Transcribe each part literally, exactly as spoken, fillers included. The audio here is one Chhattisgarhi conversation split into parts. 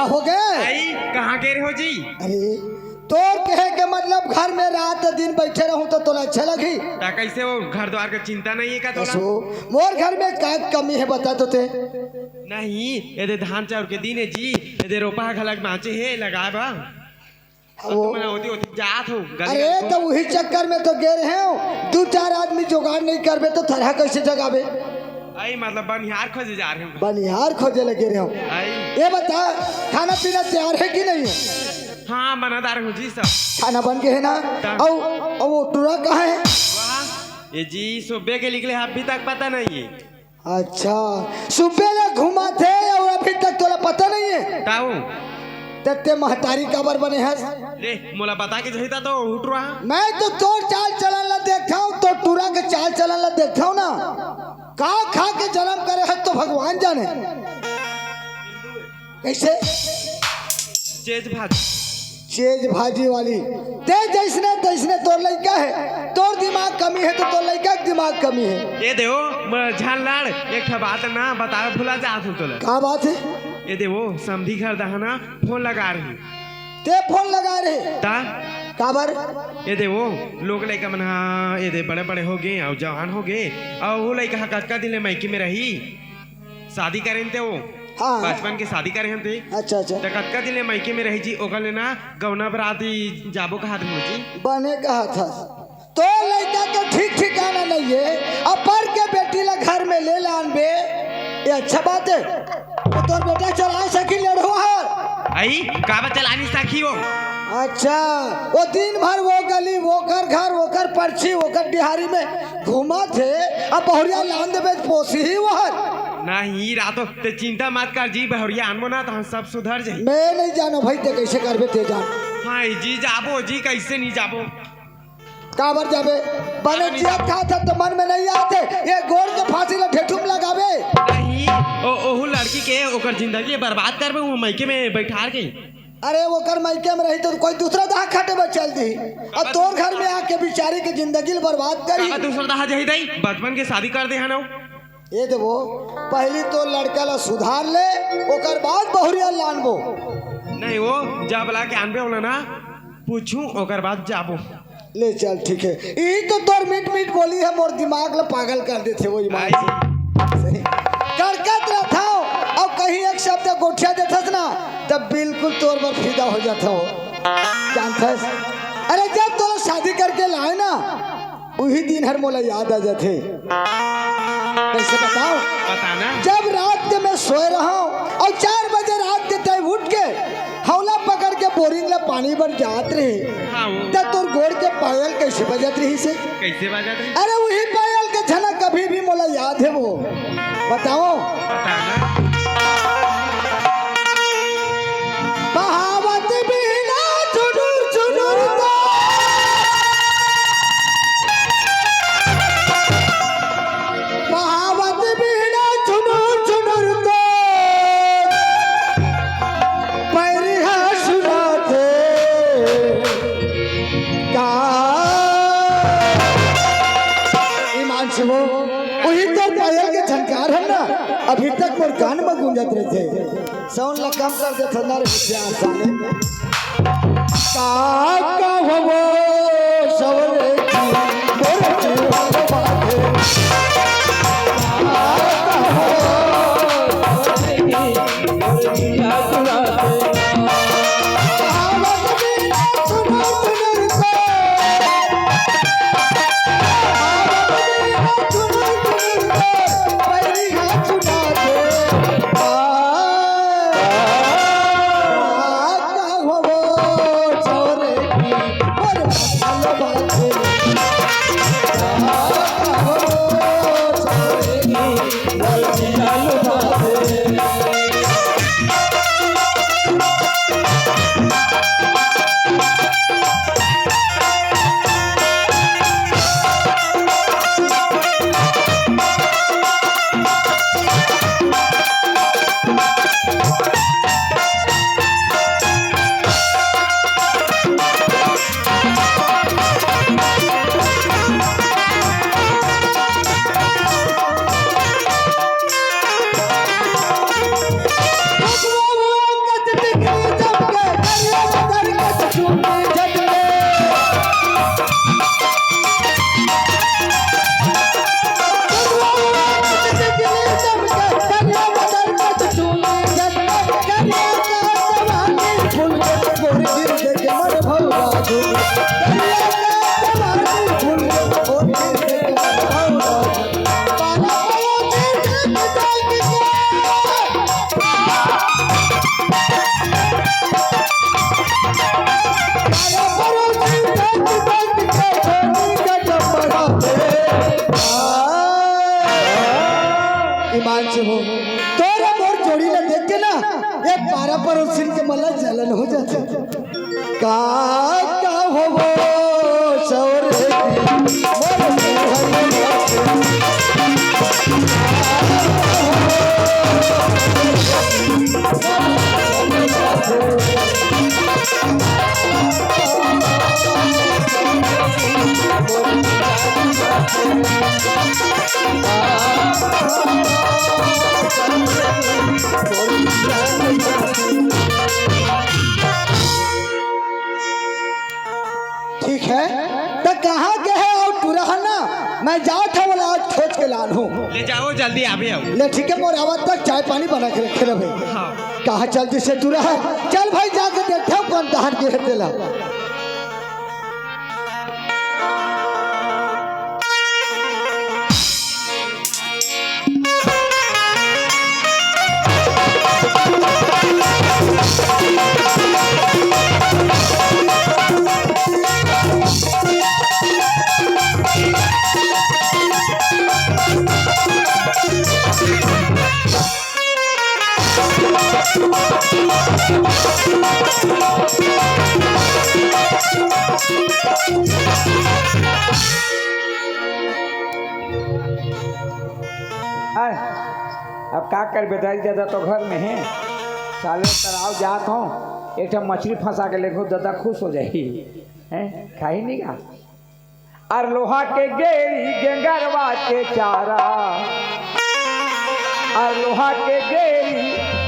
हो गए। आई, कहाँ गे रहे हो जी? अरे, तोर कहे के मतलब घर में रात दिन बैठे रहूं तो तोला अच्छा लगही? ता कैसे, वो घर द्वार का चिंता नहीं है का तोला? असो, मोर घर में का कमी है बता तो ते? नहीं, ये दे धान चाउर के दिन है जी, ये दे रोपा घलक बाँचे है लगाए बा। वो तुमन ओती ओती जात हो, गली अरे गली। तो वही चक्कर में तो गे रहे हो, दू चार आदमी जुगाड़ नहीं करबे तो थरहा कैसे जगाबे? आई मतलब बनिहार खोजे जा रहे हो। बनिहार खोजे लगे रहे हो। आई। ये बता, खाना पीना तैयार है कि नहीं है? हाँ, बना दार हूँ जी सब। खाना बन के है ना? ता- औ, औ वो टुरा कहाँ है? वाह, ये जी सुबह के निकले, अभी तक पता नहीं है। अच्छा, सुबह ले घुमाथे और अभी तक तोला पता नहीं है? ताऊ। ते, ते महतारी काबर बने हस? ले, मोला बता के जहिता तो उठ रहा। मैं तो तोर चाल चलन ला देखता हूँ, तो टुरा के चाल चलन ला देखता हूँ ना। का खा के जन्म करे है तो भगवान जाने। कैसे? चेज भाजी। चेज भाजी वाली। ते जैसने तैसने तोर लइका है, तोर दिमाग कमी है तो तोर लइका के दिमाग कमी है। ये देवो, म-, झान लाड़, एक ठा बात ना बतावे भुला जात हूँ तोला। का बात है? ये देवो, समधी घर दहाना फोन लगा रही। ते फोन लगा रहे? ता? काबर? ये देवो, लोग लइका मन हा, ये दे बड़े बड़े हो गए और जवान हो गए, और वो लइका हा कतका दिन ले मायके में रही? शादी करेन ते वो। हाँ। बचपन के शादी करे हन ते। अच्छा, अच्छा। त कतका दिन ले मायके में रही जी, ओकर ले ना गौना बराती जाबो कहा थे जी। बने कहा था। तो लइका के ठीक ठिकाना नहीं है, अपर के बेटी ला घर में ले लानबे, ये अच्छा बात है? तो तोर बेटा चला सकी लेढ़वा है? आई, काबर चला नहीं सकी वो? अच्छा, वो दिन भर वो गली, वो कर घर, वो कर पर्ची, वो कर डिहारी में घूमत हे, अब बहुरिया लान देबे त पोसही वो हर। नहीं, रातो ते चिंता मत कर जी, बहुरिया आनबो ना त हम सब सुधर जाही। मैं नहीं जानो भाई, ते कैसे करबे ते जान। हाँ जी, जाबो जी, कैसे नहीं जाबो? काबर जाबे? बने नहीं जियत जाबो। खात हस त मन में नहीं आते, ये गोड़ के फांसी ला ठेठुम लगाबे। नहीं, ओ, ओहू लड़की के ओकर जिंदगी बर्बाद करबे, वो मायके में बैठार के। अरे, ओकर मायके में रही तो कोई दूसरा दहा खटे में चल दी। अब तोर घर में आके बिचारी के जिंदगी ल बर्बाद करी। काबर दूसरा दहा जही दई, बचपन के शादी कर दे हन। ये देवो, पहली तो लड़का ला सुधार ले, ओकर बाद बहुरिया लानबो। नहीं, वो जब ला के आनबे ओला ना, पूछूं, ओकर बाद जाबो। ले चल, ठीक है। यही तो तोर मीठ मीठ बोली है, मोर दिमाग ला पागल कर देथे वो ईमान से। सही। कड़कत रहथव, अब कहीं एक शब्द गोठिया देथस ना, तब बिल्कुल तोर बर फिदा हो जाथव। जानथस? अरे, जब तोला शादी करके लाए ना, उही दिन हर मोला याद आ जाथे। कैसे बताओ? बताना। जब रात के मैं सोए रहूं और चार बजे रात के तय उठ के हौला पकड़ के बोरिंग ला पानी बर जात रही, हाँ, वो। त तोर गोड़ के पायल कैसे बजत रही से? कैसे बजत रही? अरे, वही पायल के झनक अभी भी मोला याद है वो। बताओ। बताना। बहावत बीना चुनुर चुनुर तो। बहावत बीना चुनुर चुनुर तो। पैरिहा सुनाथे। का? ईमान से वो, वही तो पायल के झनकार है ना, अभी तक मोर कान में गूंजत रहथे। Sound ला कम कर दे थोड़ा रे प्यार साले। का कहबो सवरे की मोर जीवन बाटे। का कहबो सवरे की मोर जीवन बाटे। आवत बिना सुनत नरता। पारा परोसिन के मला जलन हो जाथे। का, का होवो सौरे की मोर ठीक है, त कहाँ गे हे अउ टूरा ह ना? मैं जात हँव, ओला आज खोज के लानहूँ। ले जाओ, जल्दी आबे अउ। ले ठीक है, मोर आवत तक चाय पानी बना के रखे रहे। हाँ। कहाँ चल दिस हे टूरा ह? चल भाई, जाके देखथँव कोन डहर गे हे तेला। आय, अब का करबे, दाई ददा तो घर में हे। साले तराव जात हँव, एक ठन मछरी फँसा के लेगहूँ, ददा खुश हो जाही। हैं, खाही नहीं का? अर लोहा के गेड़ी, गेंगरवा के चारा, अर लोहा के गेड़ी,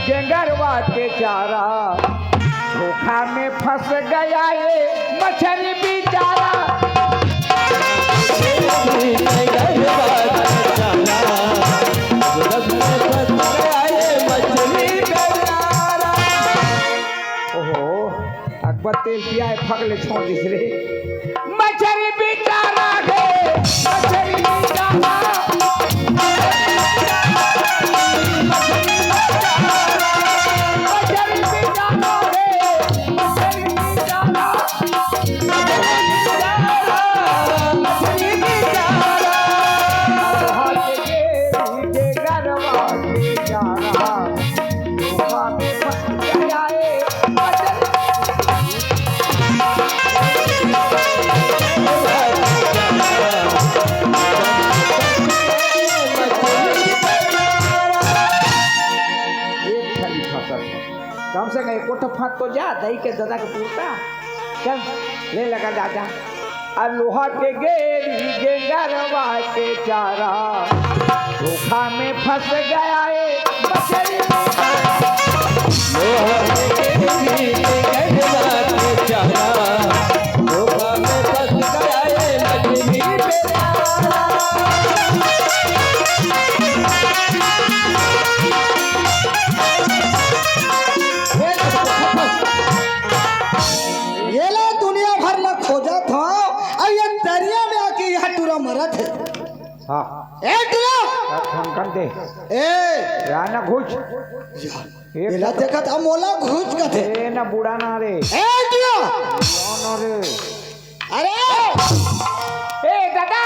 गेंगरवा के चारा, धोखा में फँस गया ये मछरी बेचारा। ओहो, अकबर तेल पिया है, फक ले छोड़ दिस रे। मछरी बेचारा रे, मछरी बेचारा। मछरी बेचारा रे, मछरी बेचारा। एक ठन फसल। कम से कम एको ठो फांद तो जा, दई के ददा के पुरता। चल, ले लगा दादा। आ लोहा के गेड़ी, गेंगरवा के चारा, धोखा में फंस गया ए मछरी। लोहा के गेड़ी, गेंगरवा के चारा, धोखा में फंस गया ए मछरी बेचारा। एला दुनिया भर म खोजत हंव, अउ ये तरिया में आके इहां टूरा मरत हे। हाँ। ए टूरा! अब ठनकन दे। ए! राना घुच। या। एक एला तो देखत, अब मोला घुच कथे। ए ना बूढ़ा ना रे। ए टूरा! कौन रे? अरे! ए, ददा!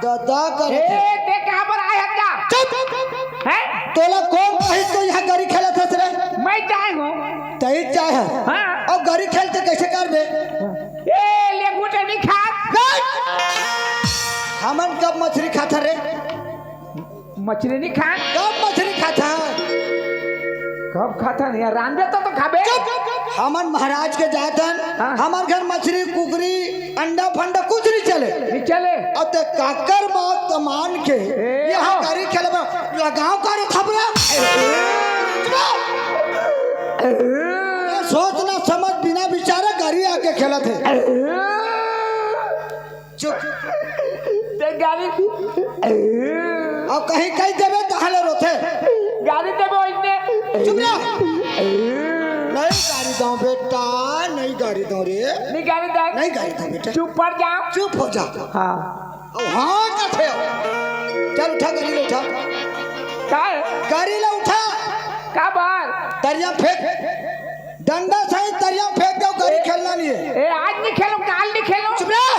ददा करत हे। ए, ते कहाँ पर आए हस गा? चुप! हैं? तोला कौन कहिस तो इहां गरी खेलत हस रे? मैं जाए हंव। तही जाए हस? हाँ। अब गरी खेल के कैसे करबे? ए, लेगहूं त नहीं खात। नहीं! हमन कब मछरी खाथन रे? मछरी नहीं खान। कब मछरी खाथन? कब खाथन? यार रांधबे तो, तो खाबे। चुप! हमन महाराज के जात हन, हाँ। हमर घर मछरी, कुकरी, अंडा फंडा कुछ नहीं चले। नहीं चले। अब ते काकर बात मान के ए, इहां आओ। गरी खेलबे, लगाव का रे थपरा। ए। चुप! ए। ये सोच ना समझ बिना विचारे गरी आके खेलत हे। ए। चुप। ते गारी। अब कहीं कहि देबे, तहां ले रोथे। गारी देबे ओइसने। चुप रह। नहीं गारी दंव बेटा, नहीं गारी दंव रे। नहीं गारी दंव। नहीं गारी दंव बेटा। चुप पड़ जा। चुप हो जा। हाँ। अब हाँ कथे। चल उठा, गरी ले उठा। का है? गरी ले उठा। का बात? तरिया फेंक। डंडा सहित तरिया फेंक दे, गरी ए, खेलना नहीं है। ए, आज नहीं खेलंव, काल नहीं खेलंव। चुप रह।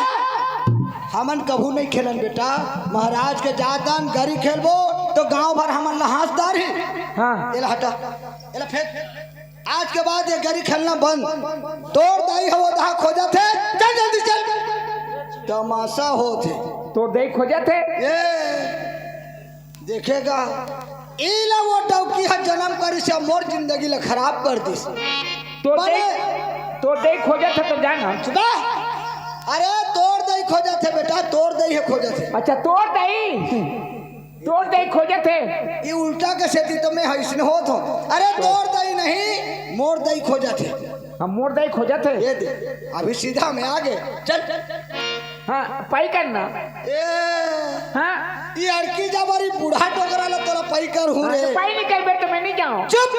हमन कभू नहीं खेलन बेटा, महाराज के जात हन, गरी खेलबो तो गांव भर हमन ला हंस डारही। हाँ। एला हटा, एला फेंक। आज के बाद ये गरी खेलना बंद। तोर दाई ह वो दहा खोजत हे, चल जल्दी चल। तमाशा होत हे। तोर दाई खोजत हे? ये देखेगा, एला वो डौकी ह जनम करिस, मोर जिंदगी ला खराब कर दिस। तोर दाई, बने तोर दाई खोजत हे त जाना। सुना, अरे तोर दाई खोजत हे बेटा, तोर दाई ह खोजत हे। अच्छा, तोर दाई, तोर दाई खोजत हे। ये उल्टा के सेती तो मैं हइसने होत हूँ। अरे तोर दाई नहीं, मोर दाई खोजत हे। हाँ, मोर दाई खोजत हे। ये दे, अभी सीधा में आ गे। चल। हाँ, पई करना। ए, हाँ। ये अड़की जा बारी बूढ़ा डोकरा ला तोला पई करहूँ हाँ, रे। तो पई नहीं करबे तो मैं नहीं जाऊँ। चुप।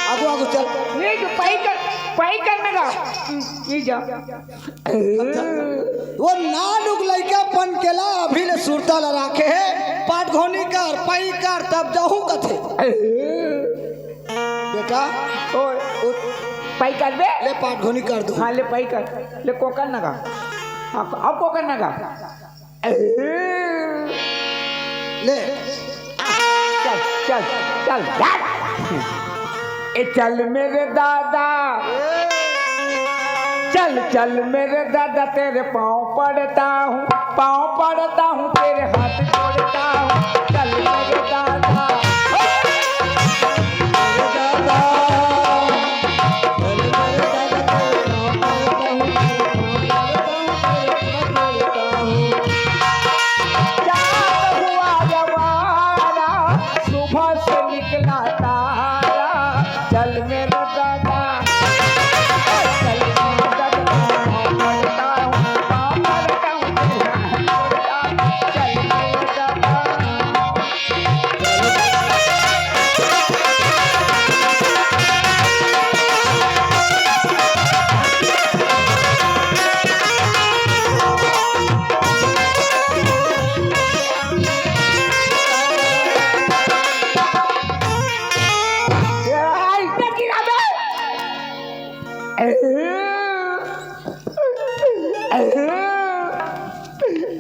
आगू, आगू चल। नहीं, तो पई कर, पई करने का। नहीं जा। वो नानुक लइका पन के ला अभी ले सुरता ला राखे हे। पाटघोनी कर, पई कर, तब जाहूँ कथे। बेटा। ओए। उठ। पई करबे? ले पाटघोनी कर दूँ। हाँ, ले पई कर। ले कोकर नगा। हाँ, अब कोकर नगा। ले। चल, चल, चल, चल। ए चल मेरे दादा, चल, चल मेरे दादा, तेरे पाँव पड़ता हूँ, पाँव पड़ता हूँ, तेरे हाथ जोड़ता हूँ। चल मेरे दादा, ओ मेरे दादा, चल मेरे दादा, तेरे पाँव पड़ता हूँ, तेरे पाँव पड़ता हूँ, तेरे हाथ जोड़ता हूँ। चांद हुआ जवारा, सुबह से निकला तारा, चल मेरे दादा, चल मेरे दादा, पाँव पड़ता हूँ, पाँव पड़ता हूँ, चल मेरे दादा।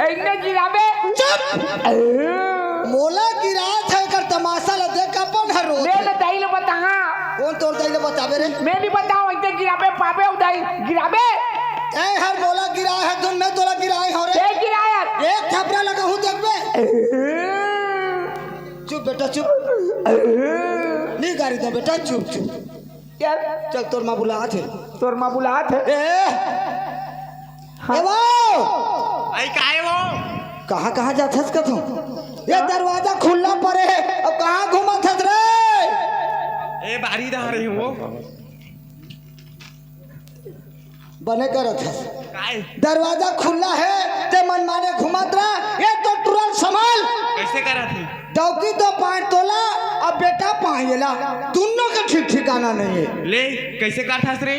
ऐने गिराबे। चुप। मोला गिरात हे, एकर तमाशा ल देख, अपन हर रोत ले हे। ले दाई ल बता। कोन तोर दाई ल बताबे रे? मैं नहीं बताऊँ, ऐसे गिराबे, पाबे उदाई, गिराबे। ए हर मोला गिराए हे, धुन में तोला गिराए हो रे। ए गिराया। एक थपरा लगाहूँ देखबे। चुप बेटा, चुप। नहीं गारी दो बेटा, चुप, चुप। चल। चल, तोर माँ बुलात हे। तोर माँ बुलात हे। ए, हाँ। ए वो! आई काहे वो? कहाँ, कहाँ जात हस कथों? ये दरवाजा खुल्ला परे हे, अब कहाँ घूमत हस रे? ए, बारी डहर ही हूँ वो। बने करत हस। काय? दरवाजा खुल्ला हे, ते मनमाने घूमत रह, ये तो टुरा ल संभाल। कइसे करत हे? डौकी तो पाँय तोला, अब बेटा पाँय एला, दुन्नों के ठीक ठिकाना नहीं हे। ले, कइसे करत हस रे?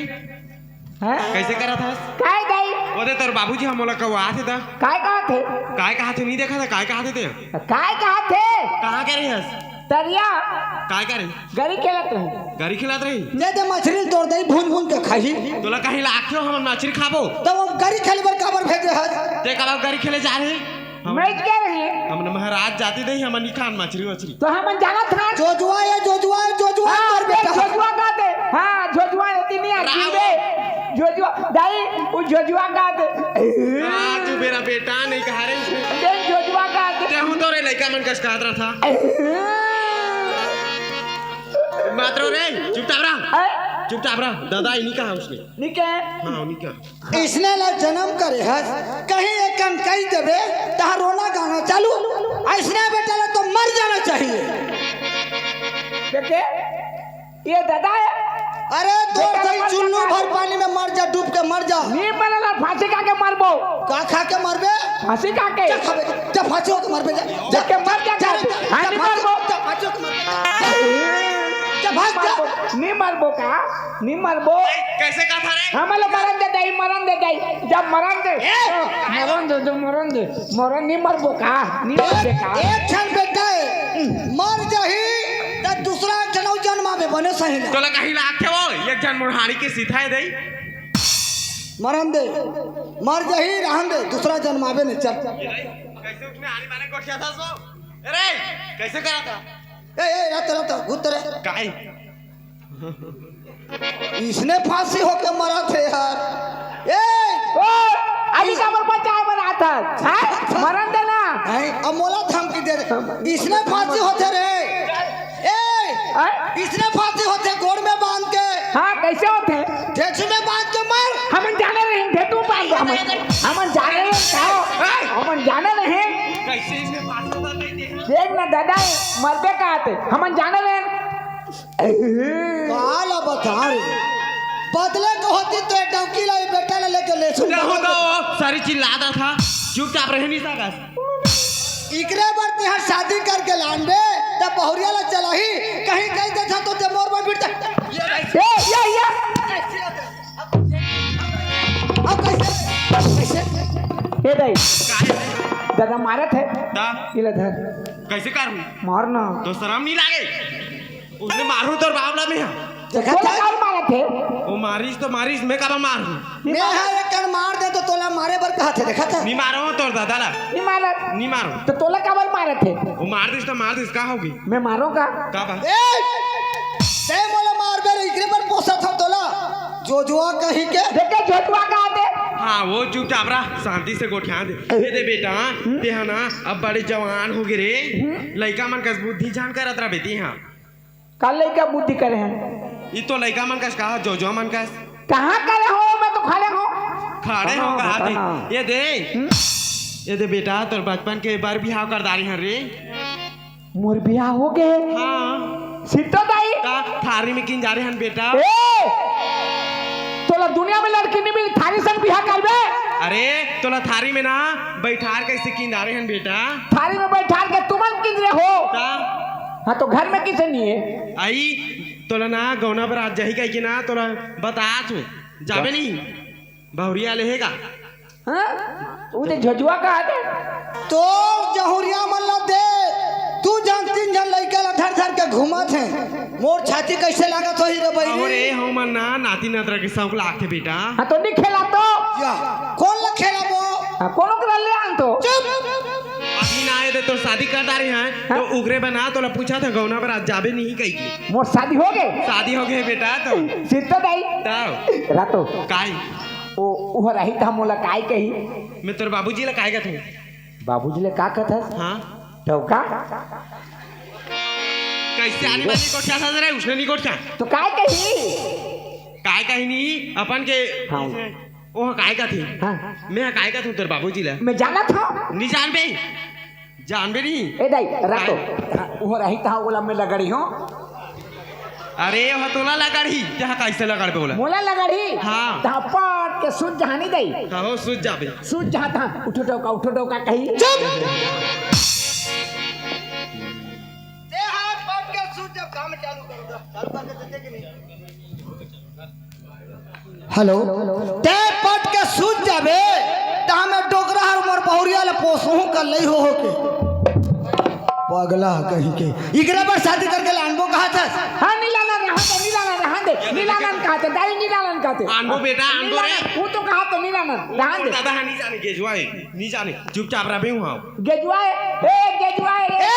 हैं? कइसे करत हस? काय दाई? वो दे तोर बाबूजी ह मोला कवाथे त। काय कहत हे? काय कहत हे, नहीं देखा था, काय कहत हे ते? काय कहत हे? कहाँ करे हस? तरिया। काय करे? गरी खेलत रही। गरी खेलत रही? दे दे मछरी ल तोर दाई भून भून के खाही। तोला कहीं लागथे हमन मछरी खाबो? तब हम गरी खेले बर काबर भेजे हस? ते कब गरी खेले जा रहे? हम मर गए रहे। हमन महाराज जाति नहीं, हमन नहीं खान मछरी वछरी। तो हमन जानत हन। जोजुआ ए, जोजुआ ए, जोजुआ हाँ, तोर बेटा। जोजुआ का दे। हाँ, जोजुआ ए, तीन यार, राम। जीवे। जोजुआ, दाई, वो जोजुआ का दे। हाँ, तू मेरा बेटा नहीं कहा रे। दे, जोजुआ का दे। ते हूँ तो रे लइका मन कस कहत रहा था। मात्रो रे, चुपचाप रहा। हैं? चुपचाप रहा। दादा ही नहीं कहा उसने। नहीं कहे। हाँ, नहीं कहा। इसने ला जन्म करे हस, कहीं एक कन कही देबे, तहाँ रोना गाना चालू। ऐसने बेटा ला तो मर जाना चाहिए। देखे, ये दादा है। अरे, तोर बेटा सही मर चुन्नू जाता है। भर पानी में मर जा, डूब के मर जा। नहीं मरला, फांसी खा के मरबो। का खा के मरबे? फांसी खा के। जा खाबे, जा फांसी होके मरबे, जा। जा, देख के मर जा, जा, जा, जा, जा, हाँ, जा, नहीं फांसी, मरबो। जा, फांसी होके मरबे। जा, जा, भाग, जा। नहीं मरबो का? नहीं मरबो। ए, कैसे कहा था रे? हमला मरन दे दाई, मरन दे दाई। जब मरन दे। ए! मरन दे, दे, मरन दे। मरन नहीं मरबो का? नहीं मरबे का? एक, एक क्षण बेटा है, मर जाही, त दूसरा एक जन अउ जन्माबे, बने सही ना। तोला कहीं लागथे वो, एक जन मुड़हारी के सीधा है दाई। मरन दे, मर जाही, रहन दे, दूसरा जन्माबे ने, चल। कैसे उसने आनी माने गोठिया था सो? अरे, कैसे करा था? ए, ए, रत, रत, भूत रे। काय? इसने फांसी होके मरत हे यार। ए! ओ, अभी काबर बचाए बर आथस? हैं? मरन देना। नहीं, अब मोला धमकी दे रहे। इसने फांसी होथे रे। ए! हैं? इसने फांसी होथे गोड़ में बांध के। हाँ, कैसे होथे? ढेचू में बांध के मर। हमन जाने रहे, ढेचू बांध के हमन, हमन जाने रहे, का? हैं? हमन जाने रहे। कैसे इसने फांसी होथे? देख ना दादा, मरबे का आथे, हमन जाने रहे। काला बता रे। बदले के होती तो ए डौकी ला, ए बेटा ला लेके ले सुन। रहू तो सारी चिल्लात हे, चुपचाप रहे नहीं सकस। इकरे बर तेहा शादी करके लानबे, तब बहुरिया ला चलाही, कहीं कहीं देखा तो ते मोर बर बिरता। ये भाई। ए, ये, ये। अब कैसे? कैसे? ए दाई। काहे? दादा मारत हे। दा। ये ले धर। कैसे करूं? मार ना। तो शरम नहीं लागे? उसने मारू तोर बाप ला में। देखा तोला था? काबर मारत हे? वो मारिस तो मारिस, मैं काबर मारू? मैं हर एक कन मार दे तो तोला मारे बर कहत हे, देखा था? नहीं मारो तोर दादा ला। नहीं मारत। नहीं मारो। तो तोला काबर मारत हे? वो मार दिस तो मार दिस, का होगी? मैं मारो का? का बा? ए! ते मोला मारबे रे, इकरे बर पोसत हंव तोला। जोजुआ कहीं के। देख के जोजुआ कहा दे। हाँ, वो चुपचाप रह, शांति से गोठिया दे। ये दे बेटा, हम्म? तेहा ना, अब बड़े जवान होगे रे। हम्म? लइका मन कस बुद्धि झन करत रह बेटी, हाँ। का लइका बुद्धि करे हन? ई तो लइका मन कस कहा, जोजुआ मन कस। कहाँ करे हंव? मैं तो खड़े हंव। खड़े हंव, हाँ, कहा बता थे। ना। ये दे। हम्म? ये दे बेटा, तोर बचपन के बर बिहाव कर डारे हन रे। मोर बिहाव होगे। हाँ। सित्तो दाई। का थारी में किंजारे हन बेटा। ए! तोला दुनिया में लड़की नहीं मिली, थारी संग बिहाव करबे? अरे, तोला थारी में ना बैठार कैसे किंजारे हन बेटा? थारी में बैठार के तुमन किंजरे हो। का? हाँ, तो घर में किसे नहीं है? आई, तोला ना गौना बर आज जाही कहिके ना, तोला बतात हंव, जाबे नहीं, बहुरिया लेहेगा। हाँ? वो तो झजुआ कहा दे। तो जहुरिया मन ला दे, दू झन तीन झन लइका ला धर धर के घूमत हे। मोर छाती कैसे लागत होही रे बहिनी? अहो रे, हमन ना नाती नतरा के शौक लागथे बेटा। हाँ, तो नहीं खेला तो? या, कोन ला खेलाबो? हाँ, कोनो करा ले आन तो। चुप। अभी ना आए दे, तो शादी कर डारे हैं, हाँ? तो उगरे बना, तोला पूछा था गौना बर आज जाबे नहीं कहिके। मोर शादी होगे? शादी होगे बेटा, तो। सित्तो दाई। तब। रातो। काय? ओ, ओह रही त मोला काय कही? मैं तोर बाबूजी ला काय कथूं? बाबूजी ले का कथस? हाँ। तो का? कैसे आनी बानी गोठिया था रे, उसने नहीं गोठिया। तो काय कही? काय कही नहीं, अपन के हाँ। ओह काय कथे? हाँ। मैं काय कथूं तोर बाबूजी ला? मैं जानत हंव। नहीं जानबे। जानबे नहीं। ए दाई, रातो। काय? हाँ, ओह रही त ओला मैं लगड़ी हंव। अरे, ओह तोला लगड़ही, तेहा कैसे लगड़बे ओला? मोला लगड़ही? हाँ। तहां पट के सूत जहां नहीं दई। हाँ, हो, सूत जाबे। सूत जहां तहां, उठो डौका, उठो डौका कही। चुप! तेहा पट के सूत जब काम चालू करो, चालू करके देते कि नहीं? हेलो, ते पट के सूत जाबे, त मैं डोकरा हर मोर बहुरिया ले पोसहूं कर लई हो, हो के। पगला कहीं के। इकरे बर शादी करके लानबो कहा था? हाँ, नहीं लाना, रहन दे, नहीं लाना, रहन दे, नहीं लाना कहा था, दाई नहीं लाना कहा था। आनबो बेटा, आनबो रे। वो तो कहा था, नहीं लाना, रहन दे। दादा, हाँ, नहीं जाने, गेजुआ है, नहीं जाने, चुपचाप रह, मैं हूँ। गेजुआ है, ए, गेजुआ है रे। ए!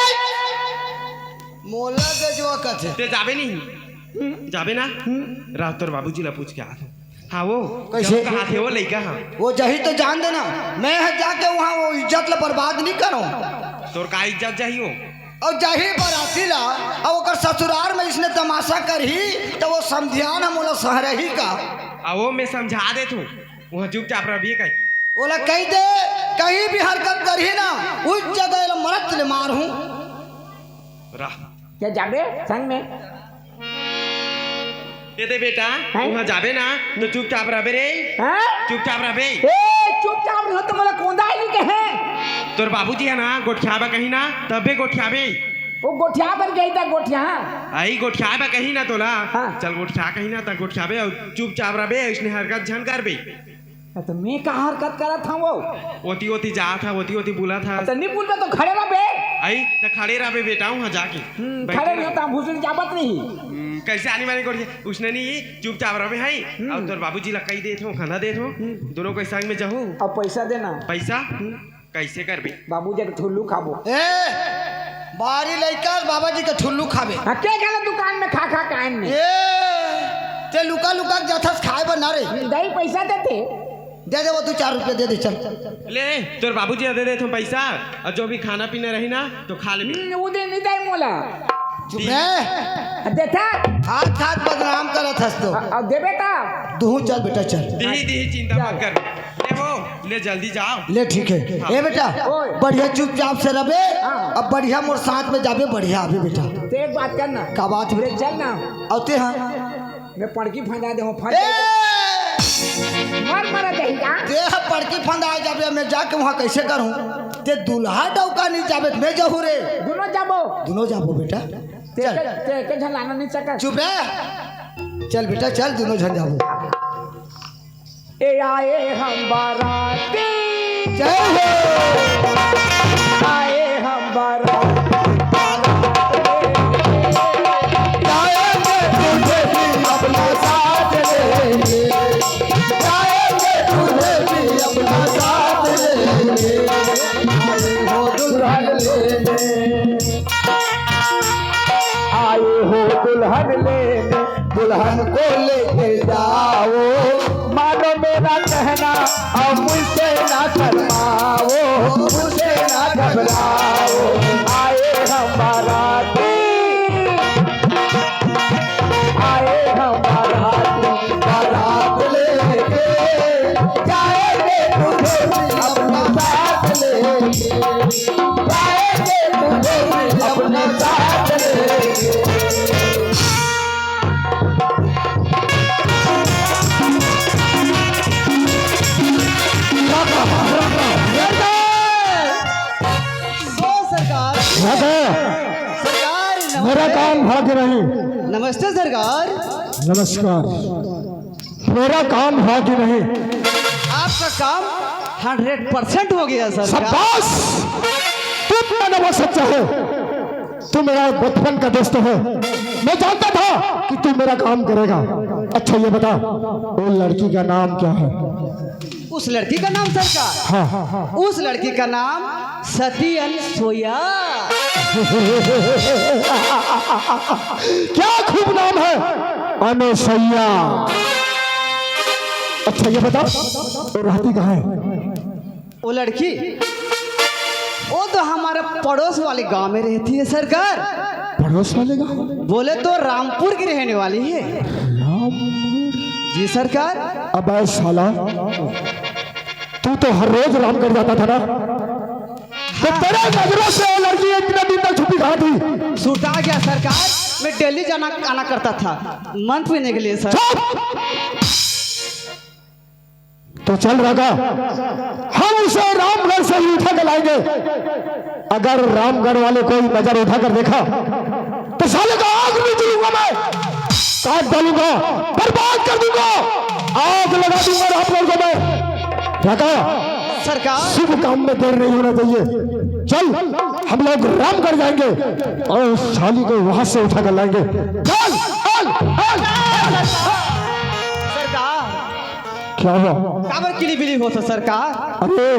मोला गेजुआ कथे। ते जाबे नहीं। हम्म। जाबे ना? हम्म। रात तोर बाबूजी ला पूछ के आत हंव। हाँ वो, कैसे? जब कहा थे वो लइका, हाँ। वो जही तो जान देना, मैं ह जाके वहाँ वो इज्जत ला बर्बाद नहीं करूँ। तोर का इज्जत जाही वो? अउ जही बराती ला, अउ ओकर ससुरार में इसने तमाशा करही, त वो समधियान ह मोला सहरही का। आ वो मैं समझा देत हूँ, वहाँ चुपचाप रहिए कहीं। ओला कही दे, कहीं भी हरकत करही ना, उस जगह एला मरत ले मारहूँ। रह। क्या जाबे संग में? ये दे बेटा, हैं? वहाँ जाबे ना, तो चुपचाप रहबे रे। हैं? चुपचाप रहबे। ए, चुपचाप रहो तो मोला कोंदा ही नहीं कहे। तोर बाबूजी है ना, गोठियाबा कहीं ना, तबे गोठियाबे। वो गोठिया बर गई था, गोठिया। आई गोठियाबा कहीं ना तोला। हाँ। चल गोठिया कहीं ना, त गोठियाबे अउ चुपचाप रहबे, इसने हरकत झन करबे। अ, त मैं का हरकत करत हंव वो? ओती ओती जात हा, ओती ओती बुलत हा। त नहीं बुलबे तो खड़े रहबे। आई, त खड़े रहबे बेटा, वहाँ जाके। हम्म, बैठे खड़े रहो। नहीं त हम भुसड़ी जाबत नहीं। हम्म, कैसे आनी वाली गोठिया? उसने नहीं, चुपचाप रहबे, हाई। हम्म। अउ तोर बाबूजी ला कही देत हंव, खाना देत हंव। हम्म। दोनों के संग में जाहू। अउ पैसा देना। पैसा? हम्म। कैसे करबे? बाबूजी के ठुल्लू खाबो। ए, बारी लइका बाबा जी के ठुल्लू खाबे। हाँ, के गेला दुकान में खा खा कान में? ए, ते लुका लुका के जाथस खाए बर ना रे। दाई पैसा देथे। दे दे वो, तू चार रुपया दे दे, चल। ले, तोर बाबूजी ला दे देथों पैसा, अउ जो भी खाना पीना रही ना, तो खा लेबे। हम्म, वो दे नहीं दाई मोला। चुप रे। देथा। हाथ हाथ बदनाम करत हस तो। अउ देबे ता। दुहूं चल बेटा, चल। दिही, दिही, चिंता मत कर। ले वो, ले जल्दी जाओ। ले ठीक है। हाँ। ए बेटा, ओए। बढ़िया चुपचाप से रहबे, हाँ। अब बढ़िया मोर साथ में जाबे, बढ़िया आबे बेटा। ते एक बात करना। का बात बे? ले चल ना। अउ ते हाँ। मैं पड़की फंदा देहूं, फंद ए! मर मर देही का? ते ह पड़की फंदा जाबे, मैं जाके वहाँ कैसे करूँ? ते दूल्हा डौका नहीं जाबे, मैं जाहूँ रे। दुनों जाबो। दुनों जाबो बेटा। ते चल। के, ते के झलाना नहीं सकत। चुप रे। चल बेटा, चल, दुनों झन जाबो। ए आए हम बाराती। जय हो। आए हम बाराती। जाएंगे तुझे भी अपना साथ लेंगे। जाएंगे तुझे भी अपना साथ लेंगे। आए हो दुल्हन लेने। आए हो दुल्हन लेने, दुल्हन को लेके जाओ। मानो मेरा कहना और मुझसे ना शर्माओ, मुझसे ना घबराओ। आए हम बाराती, आए हम बाराती, बारात लेके जाएंगे तुझे भी अपना साथ लेके। जाएंगे तुझे भी अपना साथ लेके। तो सरकार, राजा, सरकार, मेरा नमस्ते। काम भाग्य नहीं। नमस्ते सरकार। नमस्कार। मेरा काम हुआ कि नहीं? आपका काम हंड्रेड परसेंट हो गया सरकार। शाबाश! तू इतना नवा सच्चा है। तू मेरा बचपन का दोस्त है। मैं जानता था कि तू मेरा काम करेगा। अच्छा ये बता, वो लड़की का नाम क्या है? उस लड़की का नाम सरकार? हाँ। उस लड़की का नाम सती अनसुईया। क्या खूब नाम है, अनसुईया। अच्छा ये बता, वो रहती कहाँ है? वो लड़की, वो तो हमारे पड़ोस वाले गांव में रहती है सरकार। पड़ोस वाले गांव? बोले तो रामपुर की रहने वाली है। रामपुर? जी सरकार। अबे साला, तू तो हर रोज रामगढ़ जाता था ना, तो तेरे नजरों से वो लड़की इतने दिन तक छुपी कहाँ थी? सुटा गया सरकार, मैं दिल्ली जाना आना करता था मंत्र पीने के लिए सर। चुप! तो चल रहा, हम उसे रामगढ़ से ही उठा के लाएंगे। अगर रामगढ़ वाले कोई नजर उठा कर देखा तो साले का आग में जलूंगा मैं, काट डालूंगा, बर्बाद कर दूंगा, आग लगा दूंगा रामगढ़ को मैं। क्या कहा? सरकार। शुभ काम में देर नहीं होना चाहिए। चल, हम लोग रामगढ़ जाएंगे और साली को वहां से उठा कर लाएंगे। चल, चल, चल। सरकार। क्या हुआ? काबर किली बिली होत हो सरकार? अरे,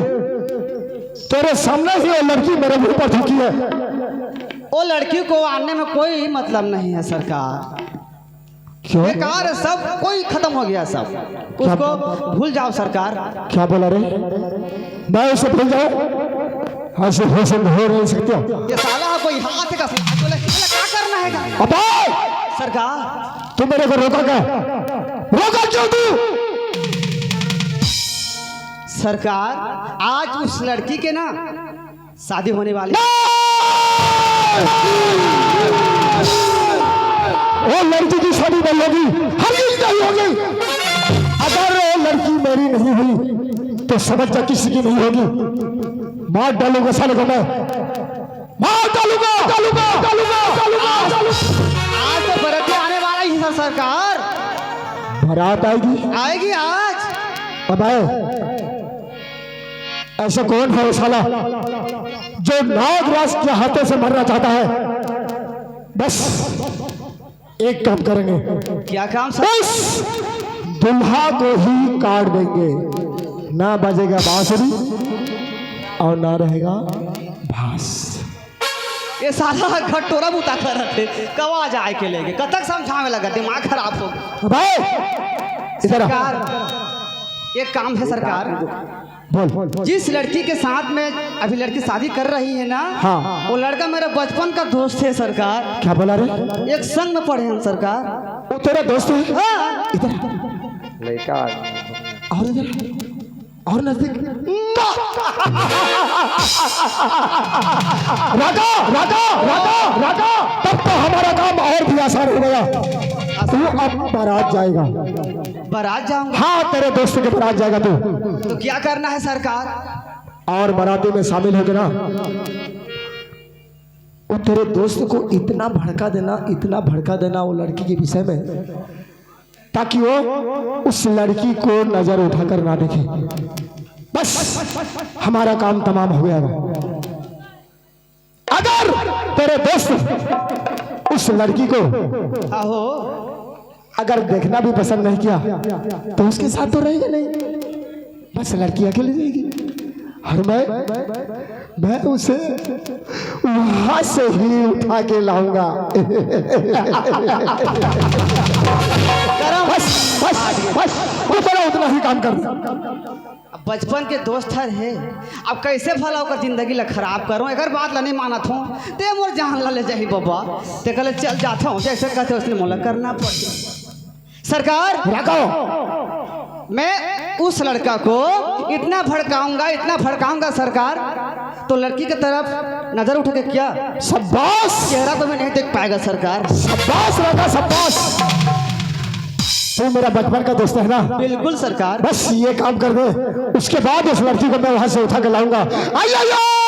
तेरे सामने ही वो लड़की मेरे मुंह पर थूकी है। वो लड़की को आने में कोई मतलब नहीं है सरकार। क्यों? बेकार है सब, कोई खत्म हो गया सब। क्या? उसको भूल जाओ सरकार। क्या बोला रे? मैं उसे भूल जाऊं? ऐसे होश में हो नहीं सकते। ये साला कोई हाथ का बोले, बोले, क्या करना है? अबे! सरकार। तू मेरे को रोका क्या? रोका क्यों तू? सरकार, आज उस लड़की के ना शादी होने वाली। वो लड़की की शादी नहीं होगी, हरगिज नहीं होगी। अगर वो लड़की मेरी नहीं हुई तो समझ जा किसी की नहीं होगी। मार डालूंगा साले को मैं, मार डालूंगा, डालूंगा, डालूंगा, डालूंगा, डालूंगा। आज तो बरतिया आने वाला ही है सरकार। बारात आएगी? आएगी आज। अब आए। ऐसा कौन है वो साला जो नागराज के हाथों से मरना चाहता है? बस एक काम करेंगे। क्या काम सर? उस दुल्हा को ही काट देंगे। ना बजेगा बांसुरी और ना रहेगा बांस। साला घटोरा बुता करत हे, कवा जाए के लेके, कतक समझावे लगा, दिमाग खराब हो गया। भाई, इधर आ। सरकार, एक काम है सरकार, बोल। जिस लड़की के साथ में अभी लड़की शादी कर रही है ना, हाँ। वो लड़का मेरा बचपन का दोस्त है सरकार। क्या बोला रे? एक संग में पढ़े हम सरकार। वो तेरा दोस्त है? हाँ। इधर आ। लड़का और इधर आ। और नजदीक। राजा, राजा, राजा, राजा, तब तो हमारा काम और भी आसान हो गया। तू अब बारात जाएगा। बारात जाऊंगा हाँ, तेरे दोस्त के बारात जाएगा तू। तो क्या करना है सरकार? और बाराती में शामिल होके ना, वो तेरे दोस्त को इतना भड़का देना, इतना भड़का देना वो लड़की के विषय में, ताकि वो उस लड़की को नजर उठाकर ना देखे। बस, हमारा काम तमाम हो गया। अगर तेरे दोस्त उस लड़की को आहो। अगर देखना भी पसंद नहीं किया, तो उसके साथ तो रहेगा नहीं। बस, लड़की अकेली रहेगी। और मैं मैं उसे वहां से ही उठा के लाऊंगा। बस, बस, बस, तू बड़ा उतना ही काम कर। अब बचपन के दोस्त हर है, अब कैसे भला ओकर जिंदगी ला खराब करो? अगर बात ला नहीं मानत हो, ते मोर जान ला ले जाही बाबा। ते कहले चल जाता हूँ, जैसे कहते उसने मोला करना पड़। सरकार, राघव, मैं उस लड़का को इतना भड़काऊंगा, इतना भड़काऊंगा सरकार, तो लड़की की तरफ नजर उठेगा क्या? शाबाश, चेहरा तो मैं नहीं देख पाएगा सरकार। शाबाश राघव, शाबाश। तू मेरा बचपन का दोस्त है ना? बिल्कुल सरकार। बस ये काम कर दे, उसके बाद उस लड़की को मैं वहां से उठा के लाऊंगा। आई, आई, आई!